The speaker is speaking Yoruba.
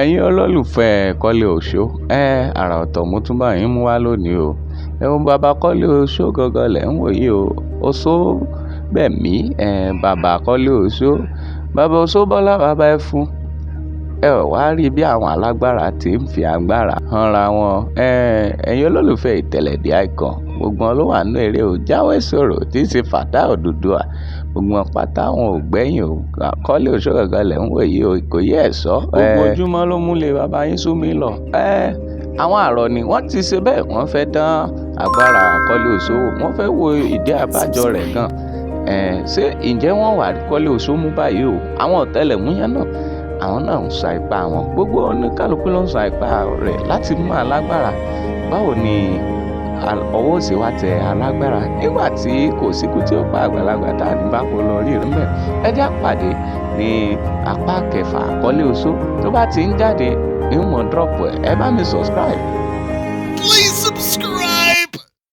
Ẹ̀yin olólùfẹ́ Kọ́lé Oṣó, àrà ọ̀tọ̀ mo tún bá yín mú wá lónìí o. Ẹ̀hun bàbá Kọ́lé Oṣó gangan lẹ̀ ń wò yìí o. Oṣó bẹ̀mí, bàbá Kọ́lé Oṣó. Bàbá Oṣó Bọ́lá, bàbá Ẹfun. Ẹ ò wá rí bí àwọn alágbára tí ń fi agbára hanra wọn. Ẹ̀yin olólùfẹ́ Ìtẹ̀lẹ̀ The Icon, gbogbo wọn ló wà nínú eré o. Jáwé Sòrò tí í ṣe Fatai Odùduwà, gbogbo wọn pátá wọn ò gbẹ́yìn o. Kọ́lé Oṣó gangan lẹ̀ ń wò yìí o. Ìkòyí Ẹ̀ṣọ́. Gbogbo ojúmọ́ ló múlé bàbá yín sú mi lọ. Àwọn àrọ̀ ni wọ́n ti ṣe bẹ́ẹ̀, wọ́n fẹ́ dán agbára Kọ́lé Oṣó wò, wọ́n fẹ́ wo ìdí abájọ rẹ̀ gan. Ṣé ǹjẹ́ wọ́n wá rí Kọ́lé Oṣó mú báyìí o? Àwọn ọ̀tẹlẹ̀múyẹ́ náà, àwọn náà ń sa ipá wọn. Gbogbo oníkálukú ló ń sa ipá rẹ̀ láti mú alágbára. Báwo ni ọwọ́ ó ṣe wá tẹ alágbára nígbà tí kò síkú tí ó pa àgbàlagbà tá ní bá kó lọ rí rẹ̀ ńbẹ̀? Ẹ jẹ́ á pàdé ní apá kẹfà Kọ́lé Oṣó tó bá ti ń jáde, ń mọ̀ drop ẹ̀. Ẹ bá mi subscribe.